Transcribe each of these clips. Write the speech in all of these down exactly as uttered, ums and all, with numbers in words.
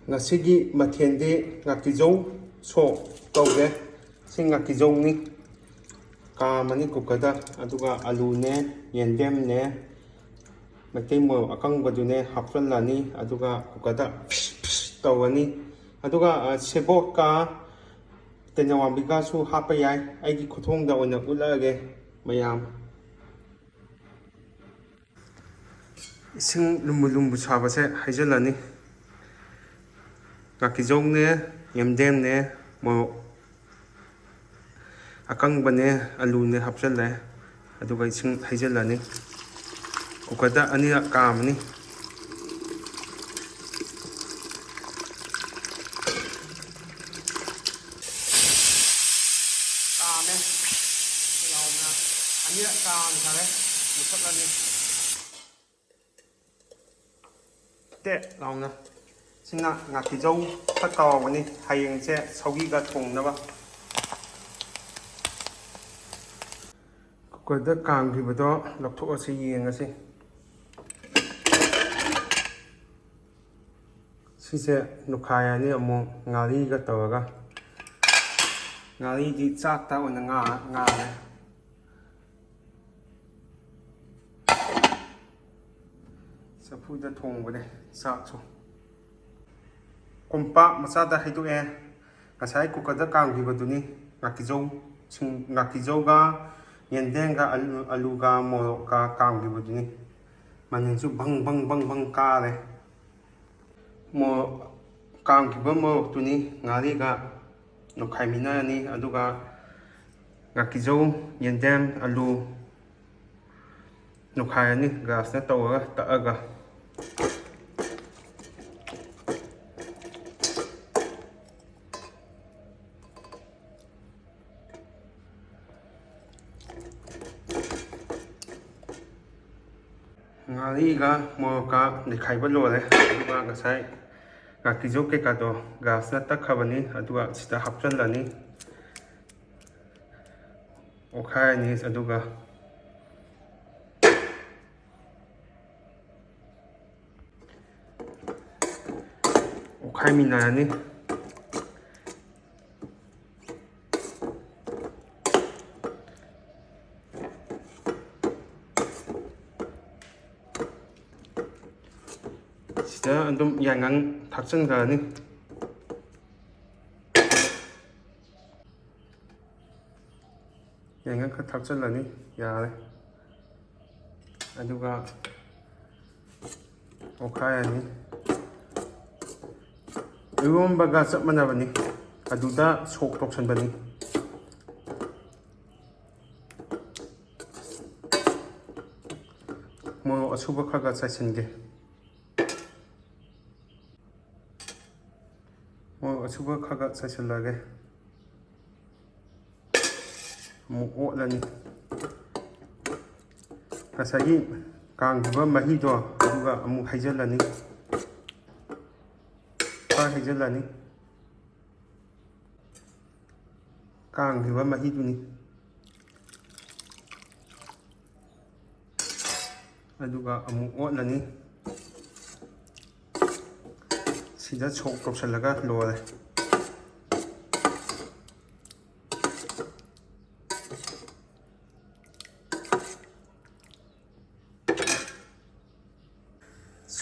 ꯉꯁꯤꯒꯤ ꯃꯊꯦꯜꯗꯤ ꯉꯥꯀꯤꯖꯧ ꯁꯣꯛ ꯇꯧꯒꯦ꯫ ꯁꯤ ꯉꯥꯀꯤꯖꯧꯅꯤ꯫ ꯀꯥꯝꯃꯅꯤ ꯀꯨꯀꯔꯗ, ꯑꯗꯨꯒ ꯑꯂꯨꯅꯦ, ꯌꯦꯟꯗꯦꯝꯅꯦ, ꯃꯩꯇꯩ ꯃꯣꯔꯣꯛ ꯑꯀꯪꯕꯗꯨꯅꯦ ꯍꯥꯞꯆꯤꯜꯂꯅꯤ, ꯑꯗꯨꯒ ꯀꯨꯀꯔꯗ ꯐꯤꯁ ꯐꯤꯁ ꯇꯧꯔꯅꯤ꯫ ꯑꯗꯨꯒ, ꯑ, ꯁꯦꯕꯣꯠꯀ ꯇꯦꯅꯋꯥꯡꯕꯤꯒꯁꯨ ꯍꯥꯞꯄ ꯌꯥꯏ꯫ ꯑꯩꯒꯤ ꯈꯨꯊꯣꯡꯗ ꯑꯣꯏꯅ ꯎꯠꯂꯛꯑꯒꯦ ꯃꯌꯥꯝ꯫ ꯏꯁꯤꯡ ꯂꯨꯝꯕꯨ ꯂꯨꯝꯕꯨ ꯁꯥꯕꯁꯦ ꯍꯩꯖꯤꯜꯂꯅꯤ꯫ ꯉꯥꯀꯤꯖꯧꯅꯦ, ꯌꯦꯝꯗꯦꯝꯅꯦ, ꯃꯣꯔꯣꯛ ꯑꯀꯪꯕꯅꯦ, ꯑꯂꯨꯅꯦ ꯍꯥꯞꯆꯤꯜꯂꯦ꯫ ꯑꯗꯨꯒ ꯏꯁꯤꯡ ꯍꯩꯖꯤꯜꯂꯅꯤ꯫ ꯀꯨꯀꯔꯗ ꯑꯅꯤꯔꯛ ꯀꯥꯝꯃꯅꯤ꯫ ꯀꯥꯝꯃꯦ꯫ ꯂꯥꯎꯅ ꯑꯅꯤꯔꯛ ꯀꯥꯝꯈꯔꯦ꯫ ꯃꯨꯊꯠꯂꯅꯤ꯫ ꯇꯦꯠ ꯂꯥꯎꯅ꯫ ꯁꯤꯅ ꯉꯥꯀꯤꯖꯧ ꯈꯔ ꯇꯥꯎꯕꯅꯤ, ꯍꯌꯦꯡꯁꯦ ꯁꯧꯒꯤꯒ ꯊꯣꯡꯅꯕ꯫ ꯀꯨꯀꯔꯗ ꯀꯥꯝꯈꯤꯕꯗꯣ ꯂꯧꯊꯣꯛꯑꯁꯤ, ꯌꯦꯡꯉꯁꯤ꯫ ꯁꯤꯁꯦ ꯅꯨꯈꯥꯏꯔꯅꯤ ꯑꯃꯨꯛ ꯉꯥꯔꯤꯒ ꯇꯧꯔꯒ꯫ ꯉꯥꯔꯤꯗꯤ ꯆꯥꯛꯇ ꯑꯣꯏꯅ ꯉꯥ-, ꯉꯥꯔꯦ꯫ ꯆꯐꯨꯗ ꯊꯣꯡꯕꯅꯦ ꯆꯥꯛꯁꯨ꯫ ꯀꯣꯝꯄꯥꯛ ꯃꯆꯥꯗ ꯍꯩꯗꯣꯛꯑꯦ꯫ ꯉꯁꯥꯏ ꯀꯨꯀꯔꯗ ꯀꯥꯝꯈꯤꯕꯗꯨꯅꯤ, ꯉꯥꯀꯤꯖꯧ, ꯁꯤꯡ-, ꯉꯥꯀꯤꯖꯧꯒ ꯌꯦꯟꯗꯦꯝꯒ ꯑꯂꯨ-, ꯑꯂꯨꯒ ꯃꯣꯔꯣꯛꯀ ꯀꯥꯝꯈꯤꯕꯗꯨꯅꯤ꯫ ꯃꯅꯤꯟꯁꯨ ꯕꯪ ꯕꯪ ꯕꯪ ꯕꯪ ꯀꯥꯔꯦ꯫ ꯃꯣꯔꯣꯛ, ꯀꯥꯝꯈꯤꯕ ꯃꯣꯔꯣꯛꯇꯨꯅꯤ ꯉꯥꯔꯤꯒ ꯅꯣꯏꯈꯥꯏꯃꯤꯟꯅꯔꯅꯤ, ꯑꯗꯨꯒ ꯉꯥꯀꯤꯖꯧ, ꯌꯦꯟꯗꯦꯝ, ꯑꯂꯨ ꯅꯣꯏꯈꯥꯏꯔꯅꯤ ꯒ꯭ꯂꯥꯁꯅ ꯇꯧꯔꯒ ꯇꯛꯑꯒ꯫ ꯉꯥꯔꯤꯒ ꯃꯣꯔꯣꯛꯀ ꯅꯩꯈꯥꯏꯕ ꯂꯣꯏꯔꯦ꯫ ꯑꯗꯨꯒ ꯉꯁꯥꯏ ꯉꯥꯀꯤꯖꯧ ꯀꯩꯀꯥꯗꯣ ꯒ꯭ꯂꯥꯁꯅ ꯇꯛꯈ꯭ꯔꯕꯅꯤ, ꯑꯗꯨꯒ ꯁꯤꯗ ꯍꯥꯞꯆꯤꯜꯂꯅꯤ꯫ ꯑꯣꯠꯈꯥꯏꯔꯅꯤ꯫ ꯑꯗꯨꯒ, ꯈꯥꯏꯃꯤꯟꯅꯔꯅꯤ꯫ ꯁꯤꯗ ꯑꯗꯨꯝ ꯌꯥꯏꯉꯪ ꯊꯥꯛꯆꯤꯟꯈ꯭ꯔꯅꯤ꯫ ꯌꯥꯏꯉꯪ ꯈꯔ ꯊꯥꯛꯆꯤꯜꯂꯅꯤ꯫ ꯌꯥꯔꯦ꯫ ꯑꯗꯨꯒ ꯑꯣꯠꯈꯥꯏꯔꯅꯤ꯫ ꯏꯔꯣꯝꯕꯒ ꯆꯞ ꯃꯥꯟꯅꯕꯅꯤ꯫ ꯑꯗꯨꯗ ꯁꯣꯛ ꯇꯧꯁꯟꯕꯅꯤ꯫ ꯃꯣꯔꯣꯛ ꯑꯁꯨꯕ ꯈꯔ ꯈꯔ ꯆꯥꯏꯁꯤꯟꯒꯦ꯫ ꯃꯣꯔꯣꯛ ꯑꯁꯨꯕ ꯈꯔ ꯈꯔ ꯆꯥꯏꯁꯤꯜꯂꯒꯦ꯫ ꯑꯃꯨꯛ ꯑꯣꯠꯂꯅꯤ꯫ ꯉꯁꯥꯏꯒꯤ ꯀꯥꯡꯈꯤꯕ ꯃꯍꯤꯗꯣ ꯑꯗꯨꯒ ꯑꯃꯨꯛ ꯍꯩꯖꯤꯜꯂꯅꯤ꯫ ꯈꯔ ꯍꯩꯖꯤꯜꯂꯅꯤ꯫ ꯀꯥꯡꯈꯤꯕ ꯃꯍꯤꯗꯨꯅꯤ꯫ ꯑꯗꯨꯒ ꯑꯃꯨꯛ ꯑꯣꯠꯂꯅꯤ꯫ ꯁꯤꯗ ꯁꯣꯛ ꯇꯧꯁꯜꯂꯒ ꯂꯣꯏꯔꯦ꯫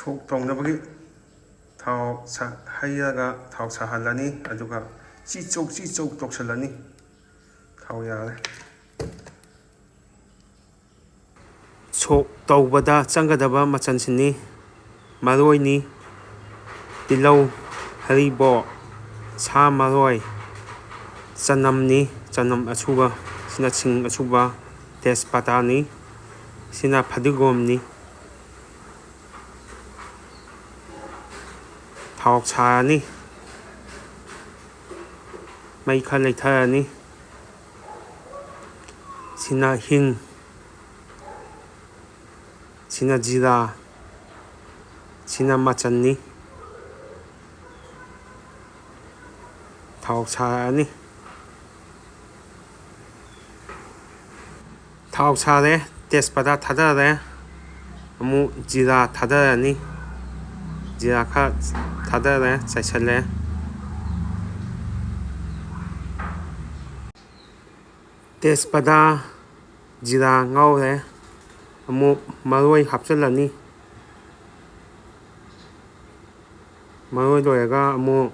ꯁꯣꯛ ꯇꯧꯅꯕꯒꯤ ꯊꯥꯎ ꯁꯥ-, ꯍꯩꯔꯒ ꯊꯥꯎ ꯁꯥꯍꯜꯂꯅꯤ꯫ ꯑꯗꯨꯒ ꯆꯤ ꯆꯧ ꯆꯤ ꯆꯧ ꯇꯧꯁꯜꯂꯅꯤ꯫ ꯊꯥꯎ ꯌꯥꯔꯦ꯫ ꯁꯣꯛ ꯇꯧꯕꯗ ꯆꯪꯒꯗꯕ ꯃꯆꯜꯁꯤꯡꯅꯤ: ꯃꯔꯣꯏꯅꯤ, ꯇꯤꯜꯍꯧ, ꯍꯔꯤꯕꯣꯞ, ꯁꯥ ꯃꯔꯣꯏ, ꯆꯅꯝꯅꯤ, ꯆꯅꯝ ꯑꯁꯨꯕ, ꯁꯤꯅ ꯁꯤꯡ ꯑꯁꯨꯕ, ꯇꯦꯖꯄꯇꯥꯅꯤ, ꯁꯤꯅ ꯐꯗꯤꯒꯣꯝꯅꯤ꯫ ꯊꯥꯎ ꯁꯥꯔꯅꯤ꯫ ꯃꯩ ꯈꯔ ꯂꯩꯊꯔꯅꯤ꯫ ꯁꯤꯅ ꯍꯤꯡ, ꯁꯤꯅ ꯖꯤꯔꯥ, ꯁꯤꯅ ꯃꯆꯜꯅꯤ꯫ ꯊꯥꯎ ꯁꯥꯔꯛꯑꯅꯤ꯫ ꯊꯥꯎ ꯁꯥꯔꯦ, ꯇꯦꯖꯄꯇꯥ ꯊꯥꯗꯔꯦ, ꯑꯃꯨꯛ ꯖꯤꯔꯥ ꯊꯥꯗꯔꯅꯤ꯫ ꯖꯤꯔꯥ ꯈꯔ ꯊꯥꯗꯔꯦ, ꯆꯥꯏꯁꯜꯂꯦ꯫ ꯇꯦꯖꯄꯇꯥ, ꯖꯤꯔꯥ ꯉꯧꯔꯦ꯫ ꯑꯃꯨꯛ ꯃꯔꯣꯏ ꯍꯥꯞꯆꯤꯜꯂꯅꯤ꯫ ꯃꯔꯣꯏ ꯂꯣꯏꯔꯒ ꯑꯃꯨꯛ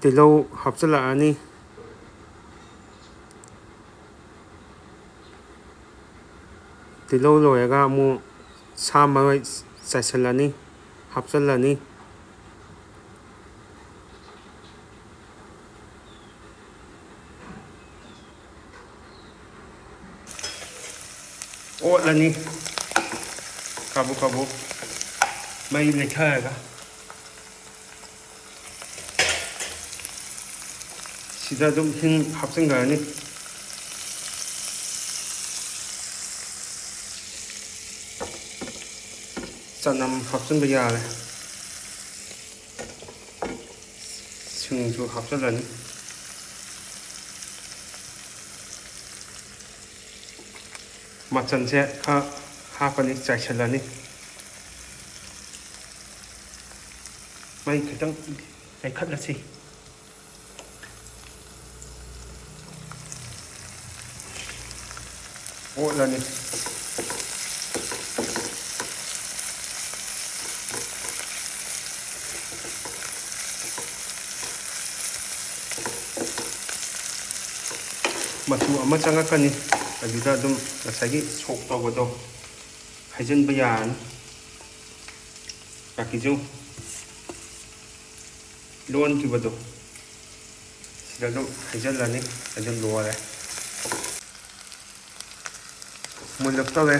ꯇꯤꯜꯍꯧ ꯍꯥꯞꯆꯤꯜꯂꯛꯑꯅꯤ꯫ ꯇꯤꯜꯍꯧ ꯂꯣꯏꯔꯒ ꯑꯃꯨꯛ ꯁꯥ ꯃꯔꯣꯏ ꯆꯥꯏꯁꯤꯜꯂꯅꯤ, ꯍꯥꯞꯆꯤꯜꯂꯅꯤ꯫ ꯑꯣꯠꯂꯅꯤ ꯀꯥꯕꯨꯛ ꯀꯥꯕꯨꯛ ꯃꯩ ꯂꯩꯊꯔꯒ꯫ ꯁꯤꯗ ꯑꯗꯨꯝ ꯍꯤꯡ ꯍꯥꯞꯆꯤꯟꯈ꯭ꯔꯅꯤ꯫ ꯆꯅꯝ ꯍꯥꯞꯆꯤꯟꯕ ꯌꯥꯔꯦ꯫ ꯁꯤꯡꯁꯨ ꯍꯥꯞꯆꯤꯜꯂꯅꯤ꯫ ꯃꯆꯜꯁꯦ ꯈꯔ ꯍꯥꯞꯄꯅꯤ, ꯆꯥꯏꯁꯤꯜꯂꯅꯤ꯫ ꯃꯩ ꯈꯤꯇꯪ ꯂꯩꯈꯠꯂꯁꯤ꯫ ꯑꯣꯠꯂꯅꯤ꯫ ꯃꯆꯨ ꯑꯃ ꯆꯪꯉꯛꯀꯅꯤ꯫ ꯑꯗꯨꯗ ꯑꯗꯨꯝ ꯉꯁꯥꯏꯒꯤ ꯁꯣꯛ ꯇꯧꯕꯗꯣ ꯍꯩꯖꯤꯟꯕ ꯌꯥꯔꯅꯤ꯫ ꯆꯥꯛꯀꯤꯁꯨ ꯂꯣꯟꯈꯤꯕꯗꯣ ꯁꯤꯗ ꯑꯗꯨꯝ ꯍꯩꯖꯤꯜꯂꯅꯤ꯫ ꯑꯗꯨ ꯂꯣꯏꯔꯦ꯫ ꯃꯨꯜꯂꯛꯇꯧꯔꯦ꯫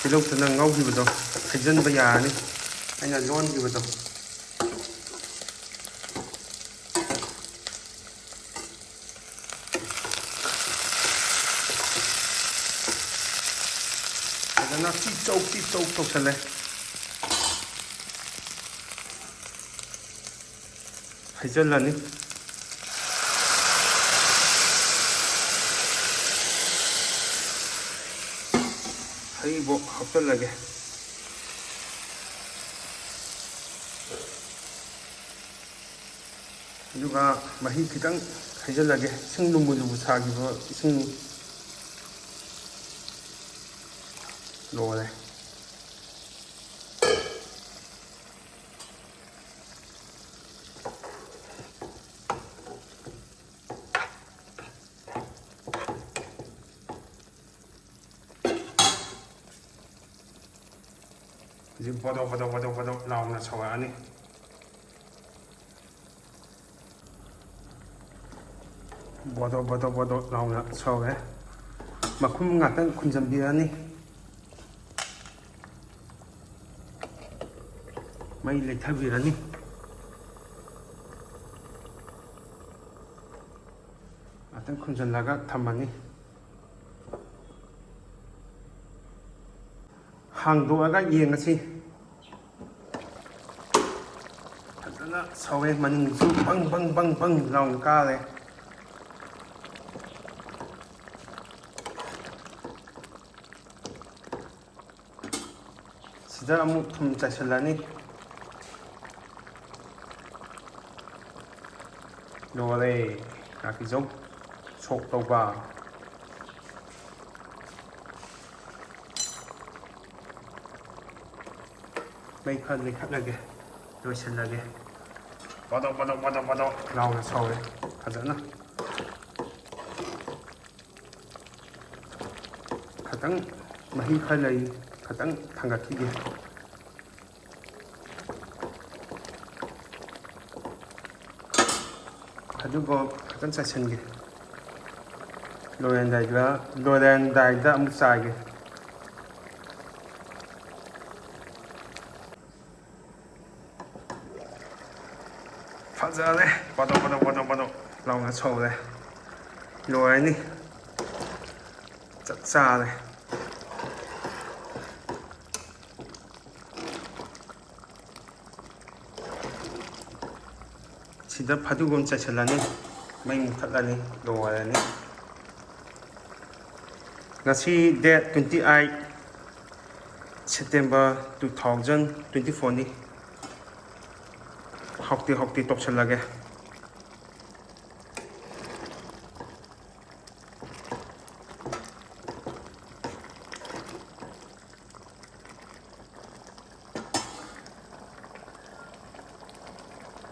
ꯇꯤꯜꯍꯧ ꯆꯅꯝ ꯉꯧꯈꯤꯕꯗꯣ ꯍꯩꯖꯤꯟꯕ ꯌꯥꯔꯅꯤ꯫ ꯑꯩꯅ ꯂꯣꯟꯈꯤꯕꯗꯣ꯫ ꯐꯖꯅ ꯆꯤꯛ ꯆꯧ ꯆꯤꯛ ꯆꯧ ꯇꯧꯁꯜꯂꯦ꯫ ꯍꯩꯖꯤꯜꯂꯅꯤ꯫ ꯍꯔꯤꯕꯣꯞ ꯍꯥꯞꯆꯤꯜꯂꯒꯦ꯫ ꯑꯗꯨꯒ ꯃꯍꯤ ꯈꯤꯇꯪ ꯍꯩꯖꯤꯜꯂꯒꯦ꯫ ꯏꯁꯤꯡ ꯂꯨꯝꯕꯨ ꯂꯨꯝꯕꯨ ꯁꯥꯈꯤꯕ ꯏꯁꯤꯡ꯫ ꯂꯣꯏꯔꯦ꯫ ꯍꯧꯖꯤꯛ ꯕꯣꯗꯣꯛ ꯕꯣꯗꯣꯛ ꯕꯣꯗꯣꯛ ꯕꯣꯗꯣꯛ ꯂꯥꯎꯅ ꯁꯧꯔꯛꯑꯅꯤ꯫ ꯕꯣꯗꯣꯛ ꯕꯣꯗꯣꯛ ꯕꯣꯗꯣꯛ ꯂꯥꯎꯅ ꯁꯧꯔꯦ꯫ ꯃꯈꯨꯝ ꯉꯥꯛꯇꯪ ꯈꯨꯝꯖꯤꯟꯕꯤꯔꯅꯤ꯫ ꯃꯩ ꯂꯩꯊꯕꯤꯔꯅꯤ꯫ ꯉꯥꯛꯇꯪ ꯈꯨꯝꯖꯤꯜꯂꯒ ꯊꯝꯃꯅꯤ꯫ ꯍꯥꯡꯗꯣꯛꯑꯒ ꯌꯦꯡꯉꯁꯤ꯫ ꯐꯖꯅ ꯁꯧꯋꯦ, ꯃꯅꯤꯡꯁꯨ ꯕꯪ ꯕꯪ ꯕꯪ ꯕꯪ ꯂꯥꯎꯅ ꯀꯥꯔꯦ꯫ ꯁꯤꯗ ꯑꯃꯨꯛ ꯊꯨꯝ ꯆꯥꯏꯁꯤꯜꯂꯅꯤ꯫ ꯂꯣꯏꯔꯦ, ꯉꯥꯀꯤꯖꯧ ꯁꯣꯛ ꯇꯧꯕ꯫ ꯃꯩ ꯈꯔ ꯂꯩꯈꯠꯂꯒꯦ, ꯂꯣꯏꯁꯤꯜꯂꯒꯦ꯫ ꯕꯗꯣꯛ ꯕꯗꯣꯛ ꯕꯗꯣꯛ ꯕꯗꯣꯛ ꯂꯥꯎꯅ ꯁꯧꯔꯦ ꯐꯖꯅ꯫ ꯈꯤꯇꯪ ꯃꯍꯤ ꯈꯔ ꯂꯩ, ꯈꯤꯇꯪ ꯊꯥꯡꯒꯠꯈꯤꯒꯦ꯫ ꯑꯗꯨꯒ ꯈꯤꯇꯪ ꯆꯥꯏꯁꯤꯟꯒꯦ꯫ ꯂꯣꯏꯔꯝꯗꯥꯏꯗ, ꯂꯣꯏꯔꯝꯗꯥꯏꯗ ꯑꯃꯨꯛ ꯆꯥꯏꯒꯦ꯫ ꯐꯖꯔꯦ, ꯕꯗꯣꯛ ꯕꯗꯣꯛ ꯕꯗꯣꯛ ꯕꯗꯣꯛ ꯂꯥꯎꯅ ꯁꯧꯔꯦ꯫ ꯂꯣꯏꯔꯅꯤ꯫ ꯆꯞ ꯆꯥꯔꯦ꯫ ꯁꯤꯗ ꯐꯗꯤꯒꯣꯝ ꯆꯥꯏꯁꯤꯜꯂꯅꯤ, ꯃꯩ ꯃꯨꯊꯠꯂꯅꯤ, ꯂꯣꯏꯔꯅꯤ꯫ ꯉꯁꯤ date twenty eight September two thousand twenty fourꯅꯤ꯫ ꯍꯥꯎꯇꯦ ꯍꯥꯎꯇꯦ ꯇꯧꯁꯜꯂꯒꯦ꯫